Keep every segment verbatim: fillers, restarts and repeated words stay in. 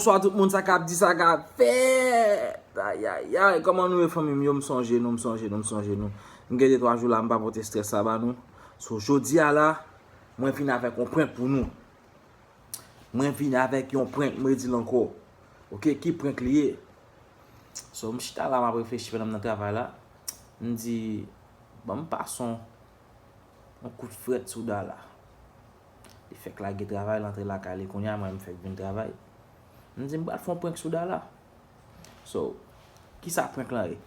Bonswa tout moun, sa k ap di, sa k ap fèt? Ayayay, kòman nou ye fanmi m yo? M sonje nou, m sonje nou, m sonje nou. M gen de twa jou la, m pa pote strès sa ba nou. So, jodi a la, mwen vin avèk yon prank pou nou. Mwen vin avèk yon prank, m redi l ankò. Oke, ki prank li ye? So, m chita la, m ap reflechi pandan m nan travay la. M di, ban m pase yon, yon kout frèt sou Dala. Li fèk lage travay, l antre lakay li kounye a, mwen m fèk vin travay. M di, m pral fè yon prank sou Dala. So, kisa prank lan ye?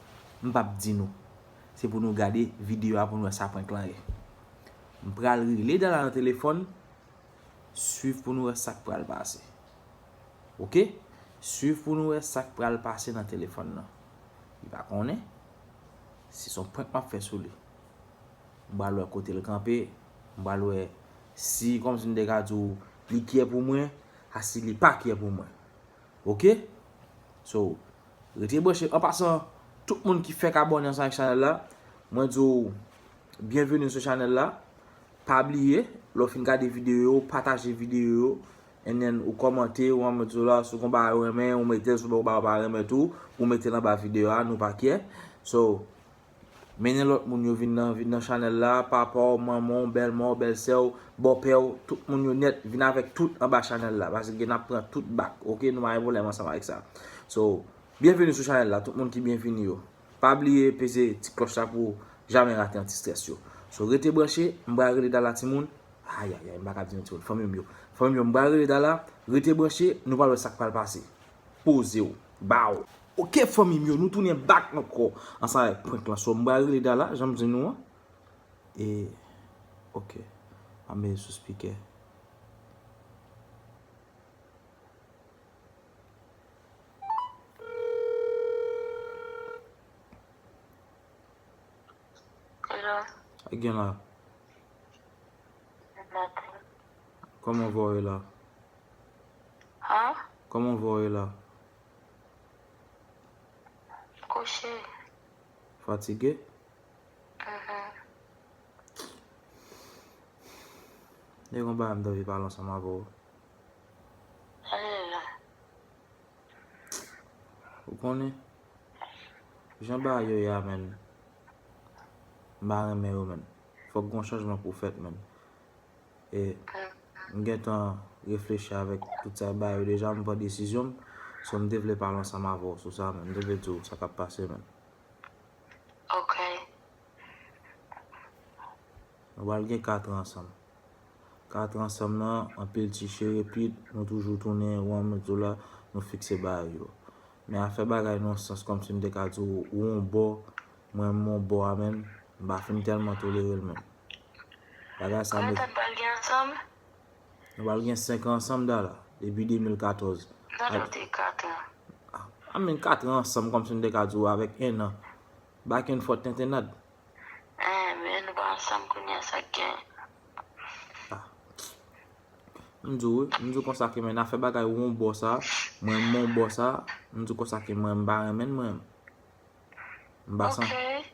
M p ap di nou. Se pou nou gade videyo a pou nou wè sa prank lan ye. M pral rele Dala nan telefòn, swiv pou nou wè sa k pral pase. Oke? Swiv pou nou wè sa k pral pase nan telefòn nan. Li pa konnen si se yon prank m ap fè sou li. M pral wè kote l kanpe, m pral wè si, kòmsi m te ka di w, li kyè pou mwen, a si li pa kyè pou mwen. Oke? So, rete branche. An pasan, tout moun ki fèk abòne ansanm ak chanèl la, mwen di w byenveni sou chanèl la. Pa bliye, lè w fin gade videyo yo, pataje videyo yo, and then ou kòmante, ou anmèt zo la, si w gon bagay ou renmen, ou mete l, si w gon bagay ou pa renmen tou, ou mete l anba videyo a, nou pa kyè. So, mennen lòt moun yo vin nan, vin nan chanèl la, papa w, manman w, bèlmè w, bèlsè w, bòpè w, tout moun yo nèt, vin avèk tout anba chanèl la, paske n ap pran tout bak, oke? Nou pa gen pwoblèm ansanm avèk sa. So, byenveni sou chanèl la, tout moun ki byenvini yo. Pa bliye peze ti klòch la pou w jamè rate anti strès yo. So, rete branche, m pral rele Dala timoun. Ayayay, m pa ka di nou timoun, fanmi m yo. Fanmi m yo, m pral rele Dala, rete branche, nou pral wè sa k pral pase. Poze w, ba w. Oke, fanmi m yo, nou tounen back ankò ansanm avèk prank lan. So, m pral rele Dala, jan m di nou an. E, oke, m ap mete sou speaker. Hello. Sa k gen la? Nothing. Kòman vwa w ye la? Huh? Kòman vwa w ye la? Kouche. Fatige? Mhm. Gen yon bagay m t anvi pale ansanm avè w. Pale la. Ou konnen, jan bagay yo ye a, menn, m pa renmen yo, menn. Fòk gon chanjman pou fèt, menn. E m gentan reflechi avèk tout sa bagay yo deja, m pran desizyon m. So, m te vle pale ansanm avè w sou sa, menn. M te vle di w sa k ap pase, menn. Ok. Nou pral gen kat an ansanm. Kat an ansanm nan, anpil ti chirepit, nou toujou tounen, ou anmèt zo la, nou fikse bagay yo. Men afè bagay nan sans kòmsi m te ka di w, ou yon bò, mwen m yon bò a, menn, m pa fin tèlman tolere l, menn. Bagay sa mete. Konbyen tan n pral gen ansanm? Nou pral gen senk an ansanm, Dala, depi de mil katòz. Nan lè w te kat an. A, I mean, kat an ansanm, kòmsi m te ka di w, avèk en an. Back and forth, tentennad. Eh, men nou pa ansanm kounye a, sa k gen? Ah. M di w wi, m di w konsa ke, men afè bagay ou yon bò sa, mwen m yon bò sa, m di w konsa ke mwen m pa renmen l, mwen. M pa san. Ok.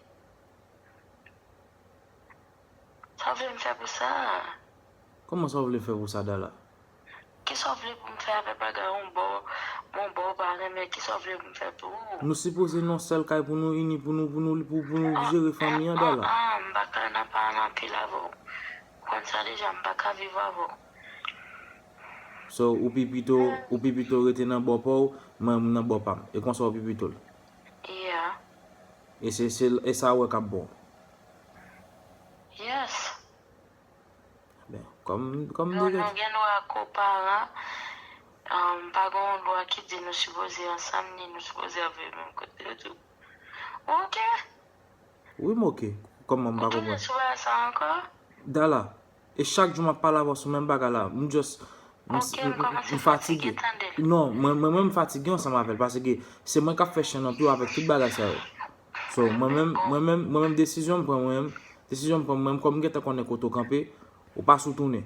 Sa w vle m fè pou sa? Kòman sa w vle m fè pou sa, Dala? Kisa w vle pou m fè avèk bagay yon bò, yon bò w pa renmen, kisa w vle pou m fè pou ou? Nou sipoze nan yon sèl kay pou nou ini, pou nou, pou nou, pou, pou nou jere fanmi an, Dala. Ah, ah, m pa ka nan pale anpil avè w. Ou konn sa deja, m pa ka viv avè w. So, ou pi pito, ou pi pito rete nan bò pa w, mwen m nan bò pa m. E konsa ou pi pito l. Yeah. E se, se, e sa ou wè k ap bon. Yes. Ben, kòm, kòm nou, nou gen dwa ko paran, um, pa gen yon lwa ki di nou sipoze ansanm, ni nou sipoze ap viv menm kote tou. Ok. Wi, m ok. Kòman m pa konprann? Ou tounen sou bagay sa ankò? Dala, e chak jou m ap pale avè w sou menm bagay la. M just, m, ok, m, m, m fatige. Non, mwen, mwen, mwen m fatige ansanm avè l, paske se mwen k ap fè chen nan pye w avèk tout bagay sa yo. So, mwen menm, mwen menm, mwen menm desizyon m pran, mwen menm, desizyon m pran, mwen menm, kòm m gentan konnen kote w kanpe, ou pa sou tounen.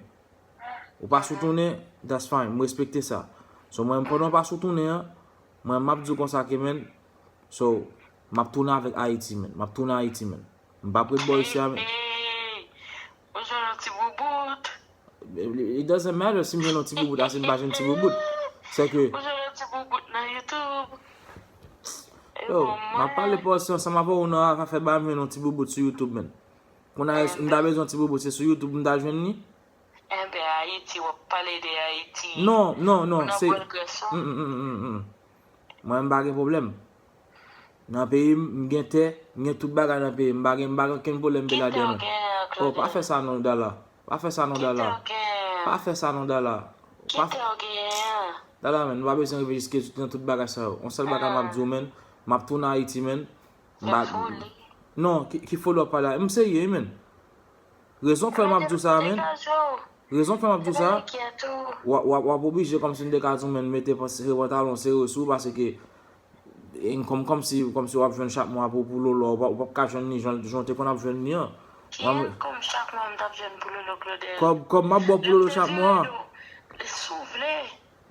Ou pa sou tounen, that's fine, m respekte sa. So, mwen menm, pandan w pa sou tounen an, mwen, m ap di w konsa ke, men, so, m ap tounen avèk Ayiti, men, m ap tounen Ayiti, men. M p ap ret bò isi a, men. Hey, hey. Ou jwenn yon ti boubout? It doesn't matter si m jwenn yon ti boubout, a si m pa jwenn ti boubout. Se ke, ou jwenn yon Ti boubout nan YouTube. Yo, m ap pale pòsi ansanm avè w nan afè ba m jwenn yon ti boubout sou YouTube, menn. Kounye a, m ta bezwen yon ti boubout, se sou YouTube m ta jwenn li? Enben, Ayiti, w ap pale de Ayiti. Non, non, non, se. Mm, mm, mm, mm, mm. Mwen, m pa gen pwoblèm. Nan peyi m, m gen tè, m gen tout bagay nan peyi m. M pa gen, m pa gen okenn pwoblèm peyi la dèyè mwen. Oh, pa fè sa non, Dala. Pa fè sa non, Dala. Pa fè sa non, Dala. Pa fè. Dala, menn, m pa bezwen rive jiske nan tout bagay sa yo. Yon sèl bagay m ap di w, menn, m ap tounen Ayiti, menn. M pa. Non, ki, ki foli w ap pale a? M serye, wi, menn. Rezon k fè m ap di w sa, menn. Rezon k fè m ap di w sa, w ap, w ap, w ap oblije kòmsi m te ka di w, menn, mete pans-, pantalon sere sou ou, paske, e, kòm, kòmsi, kòmsi w ap jwenn chak mwa pou, pou lolo, ou p ap, ou p ap ka jwenn li jan, jan w te konn ap jwenn li an. Kòb, kòb m ap ba w pou lolo chak mwa.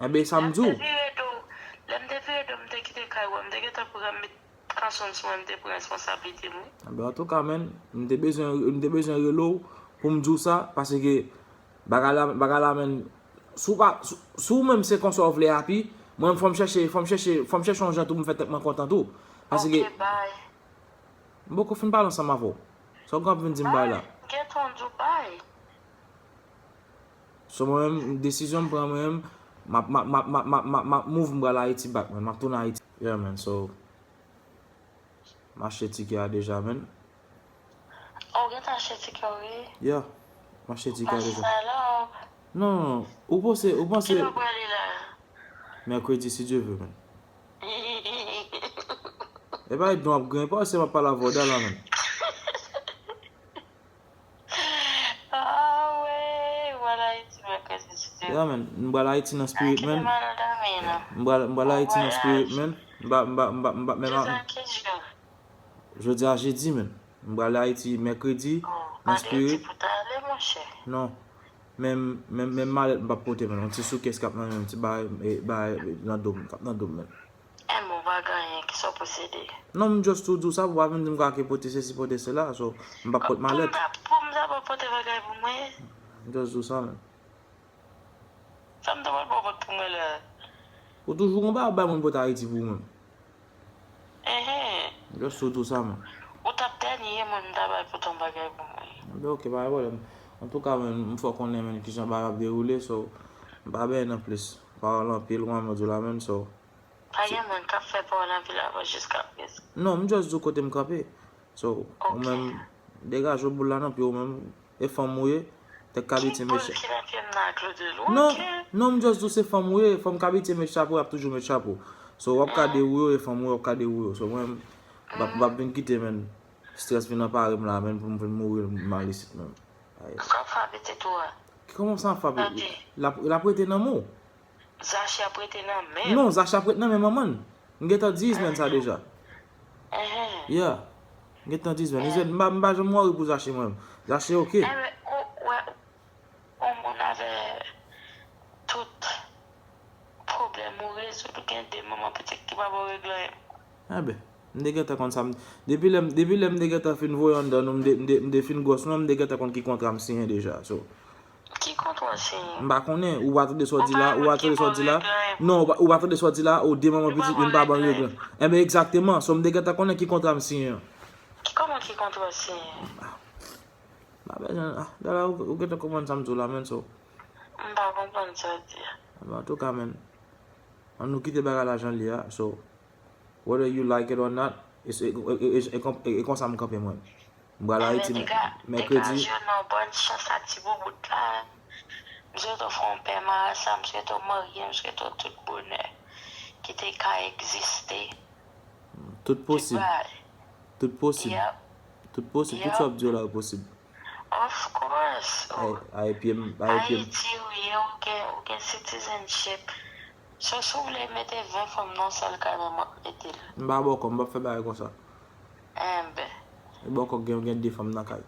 Enben, sa m di w. Lè m te vire do, m te kite kay wè, m te gentan pran, met kanson sou mwen, m te pran responsablite m, wi. Enben, antouka, menn, m te bezwen, m te bezwen rele w pou m di w sa, paske bagay la, bagay la, menn, si w pa, si, si w menm se konsa w vle api, mwen, fò m chèche, fò m chèche, fò m chèche yon jan tou pou m fè tèt mwen kontan tou. Paske. Ok, bye. M poko fin pale ansanm avè w. Sa w gen ap vin di m bay la? Bye. Gentan di w bye. So, mwen menm, desizyon m pran, mwen menm, m ap, m ap, m ap, m ap, m ap, m ap, m ap move, m pral Ayiti back, man. M ap tounen Ayiti. Yeah, man, so, m achte tikè a deja, man. Oh, w gentan achte tikè w, wi? Yeah, m achte tikè a deja. Ou panse sa la, ou? Non, non, non. Ou panse, ou panse. Kilè w prale la? Mèkredi, si Dye vle, man. E pa don ap griyen, pa se m ap pale avè w, Dala, man. Ah, wi, w al Ayiti mèkredi, si Dye vle. Yeah, man. M pral Ayiti nan spirit, man. Kite m al dòmi, non. M pral, m pral Ayiti nan spirit, man. M pa, m pa, m pa, m pa, men. Jodi a ki jou? Jodi a jedi, man. M pral Ayiti mèkredi, nan spirit. Oh, pa de Ayiti pou ta ale, monchè. Non. Men, men, men malèt m p ap pote, man. Yon ti soukès k ap nan men m, ti bagay, e, bagay nan do m, k ap nan do m, man. Enben, w pa gen anyen, kisa w posede? Non, m just tou di w sa, pou w pa vin di m kake pote sesi, pote sela, so, m p ap pot malèt. Pou m ta, pou m ta pa pote bagay pou mwen? M just di w sa, man. Sa m ta pral ba w pot pou mwen la? Ou toujou gon bagay bay moun pote Ayiti pou ou menm? Enhen. M just tou di w sa, man. Ou t ap dènye moun m ta bay pote yon bagay pou mwen. Enben, ok, pa gen pwoblèm. Antouka, man, m fè w konnen, man, kijan bagay ap dewoule, so, m pa benyen nan plis. Pawòl anpil, kòman m di w la, man, so. Pa gen moun k ap fè pawòl anpil avè w jiskaprezan. Non, m just di w kote m kanpe. So, ou menm, degaje w, boul la nan pye w menm. E fanm ou ye, tèt k abitye met chapo. Ki boul ki nan pye m nan, Claudel? Non, non, m just di w se fanm ou ye. Fanm k abitye met chapo, y ap toujou met chapo. So, w ap ka dewouye w, e fanm ou ye, w ap ka dewouye w. So, mwen, m p ap, m p ap vin kite, man, strès vin anpare m la, man, pou m vin mouri mal isit, man. Sa w fè a pitit ou a? Kòman sa m fè a pitit? L ap, l ap rete nan men w. Zache ap rete nan men m. Non, Zache ap rete nan men manman l. M gentan di Ismael sa deja. Enhen. Yeah. M gentan di Ismael. Ismael, m pa, m pa janm wòri pou Zache mwen menm. Zache ok. Enben, ou wè, yon moun avè tout pwoblèm ou rezoud, ou gen de manman pitit ki pa ba w regle anyen. Enben, m te gentan konn sa. M, depi lè m, depi lè m te gentan fin voye anndan nou, m te, m te, m te fin gwòs nou, m te gentan konn ki kontra m siyen deja. So, ki kontra w siyen? M pa konnen, ou pa tande sa w di la, ou pa tande sa w di la. Non, ou pa, ou pa tande sa w di la, ou de manman pitit, youn pa ban regle. Enben, egzakteman, so m te gentan konnen ki kontra m siyen an. Ki, kòman ki kontra w siyen an? Ah, m pa bezwen, ah, Dala, ou, ou gentan konprann sa m di w la, man, so. M pa konprann sa w di a. Enben, antouka, man, ann nou kite bagay la jan l ye a, so. Whether you like it or not, e, e, e konsa m kanpe mwen. M pral Ayiti mèkredi. Degaje w non, bòn chans a ti boubout la. M swete w fè yon pè marasa, m swete w marye, m swete w tout bonè ki te ka egziste. Tout posib. Tout posib. Tout posib. Tout sa w ap di yo la yo posib. Of course. Ay, ay, pye m, ay, pye m. Ayiti ou ye, ou gen, ou gen citizenship. So, si w vle mete ven fanm nan yon sèl kay, men m ap mete l. M pa bòkò, m p ap fè bagay konsa. Enben. Bòkò gen, gen de fanm nan kay.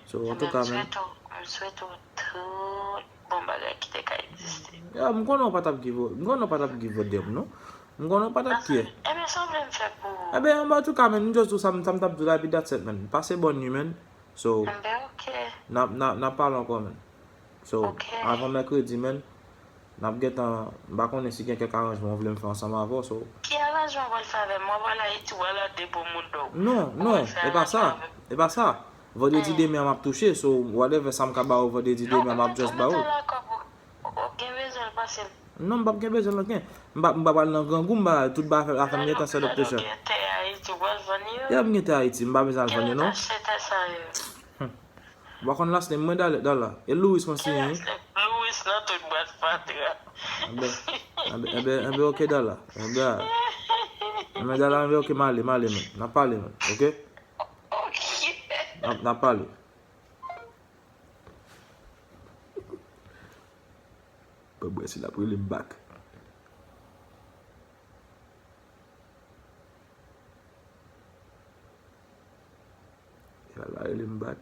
So, antouka, man. M swete w, m swete w tout bon bagay ki te ka egziste. Ya, m konnen w pa t ap give, m konnen w pa t ap give a damn, non. M konnen w pa t ap care. Enben, sa w vle m fè pou ou? Enben, antouka, man, m just di w sa, m, sa m t ap di w la, epi that's it, man. Pase bòn nuit, man. So, n ap, n ap, n ap pale ankò, man. So, avan mèkredi, man, N ap gentan, m pa konnen si gen kèk aranjman w vle m fè ansanm avè w, so. Ki aranjman w pral fè avè m? Mwen pral Ayiti, w pral ap depo moun do. Non, non, e pa sa. E pa sa. Vandredi demen an m ap touche, so whatever sa m ka ba ou vandredi demen an m ap just ba ou. Ou gen bezwen l pase l. Non, m p ap gen bezwen l anken. M pa, m pa pral nan grangou, m pa tout bagay afè m gentan sèt ap touche. Ou gen tè Ayiti, ou pral vann yo? Ya, m gen tè Ayiti, m pa bezwen al vann yo non. Ki lòt achte tè sa yo? Ou pa konn last name mwen Dala, Dala. E Louis mwen siyen wi. Louis nan tout bwat fatra. Enben, enben, enben, enben, ok Dala. Enben, enben Dala, enben, ok, m ale, m ale, man. N ap pale, man, ok? Ok. N ap, n ap pale. Ban m wè si l ap rele m back. Epa l pa rele m back.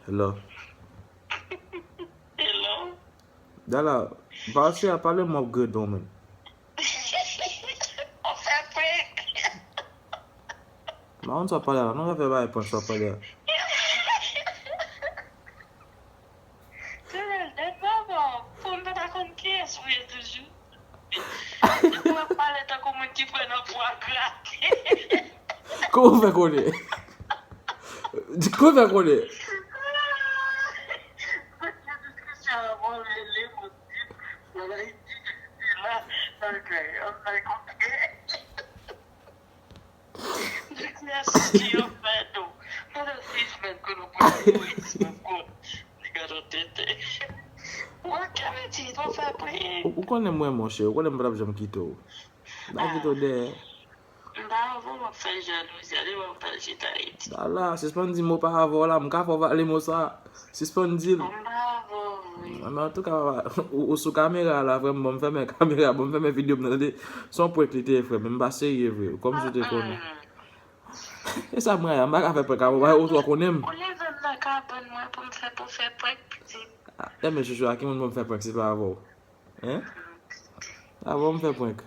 Hello. Hello. Dala, pase a pale m w ap gredon men. Ou fè prank. M pa konn sa w ap pale a la non, zafè bagay prank sa w ap pale a. Tande, dat papa, pou m pa ta konn kiyès ou ye toujou. Depi w ap pale tankou moun ki pran nan pwa grate. Kòman w fè konnen? Kòman w fè konnen? Ou konnen mwen monchè, ou konnen m pa t ap janm kite w. M pa kite w dèyè. M pa avè w m ap fè jalouzi, ale wè m pral chita Ayiti. Dala, sispann di m ou pa avè w la, m ka fè w pale mo sa. Sispann di l. M pa avè w vre. Anben, antouka, papa, ou, ou sou kamera la, frè m, ban m fèmen kamera, ban m fèmen videyo m nan, tande. Se yon prank li te ye, frè m, men m pa serye vre, kòmsi w te konnen. E sa m rayi a, m pa ka fè prank avè w, ou twò konnen m. Ou leve m nan kabann mwen pou m fè, pou fè prank, pitit. Enben, chouchou, a ki moun ban m fè prank si pa avè w? Hein? Avan m fè prank.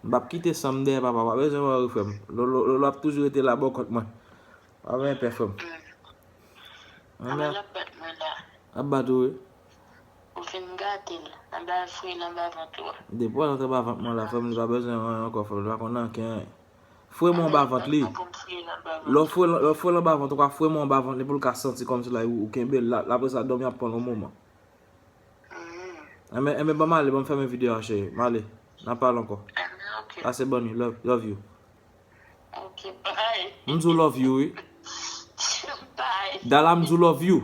M p ap kite san m dèyè papa, pa bezwen wòri frè m. Lolo, Lolo ap toujou rete la bò kont mwen. Pa gen pè frè m. Anben, ap bat ou wi. Ou fin gate l. Anba fri l anba vant ou a. Depi w al antre anba vant mwen la frè m, li pa bezwen anyen ankò frè m, li pa konn ankenn. Fouye mwen anba vant li. Lè w fouye l, lè w fouye l anba vant ou ka fouye mwen anba vant li pou l ka santi kòmsi la ou, ou kenbe l. L ap, apre sa dòmi ap pran l yon moman. Enben, enben ban m ale, ban m fèmen videyo a cheri. M ale. N ap pale ankò. Pase bòn nuit, love, love you. M di w love you wi. Dala, m di w love you.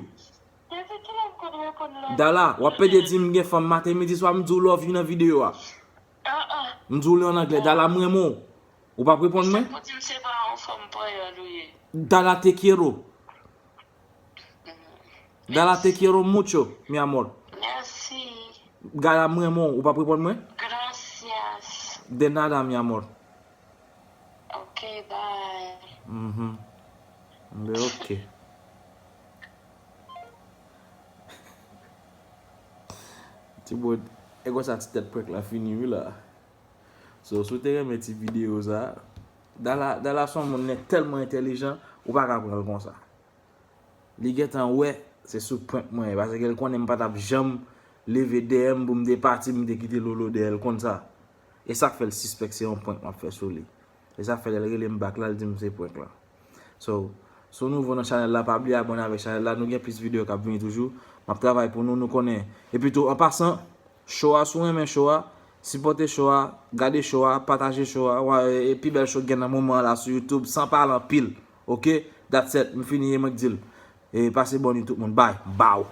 Dala, w ap pede di m gen fanm maten, midi, swa, m di w love you nan videyo a. M di w li an anglè, Dala, m renmen w. Ou p ap reponn mwen? Dala, te quiero. Dala, te quiero mucho, mi amor. Dala, m renmen w. Ou p ap reponn mwen? De nada, mi amor. Ok, bye. Mhm. Ben, ok. Ti bòd, e konsa ti tèt prank la fini wi la. So, si w te renmen ti videyo sa, Dala, Dala se yon moun nèg tèlman entèlijan, ou pa ka pran l konsa. Li gentan wè se sou prank mwen ye, paske l konnen m pa t ap janm leve dèyè m pou m te pati, m te kite Lolo dèyè, l konn sa. E sa k fè l sispèk se yon prank m ap fè sou li. E sa k fè lè l rele m back la, l di m se prank la. So, si w nouvo nan chanèl la, pa bliye abòne avèk chanèl la, nou gen plis videyo k ap vini toujou. M ap travay pou nou, nou konnen. Epi tou, an pasan, show a, si w renmen show a, sipòte show a, gade show a, pataje show a, e pi bèl show k gen nan moman an la sou YouTube, san pale anpil. Ok? That's it, m fini, e mwen k di l. E pase bòn nuit tout moun, bye, baw.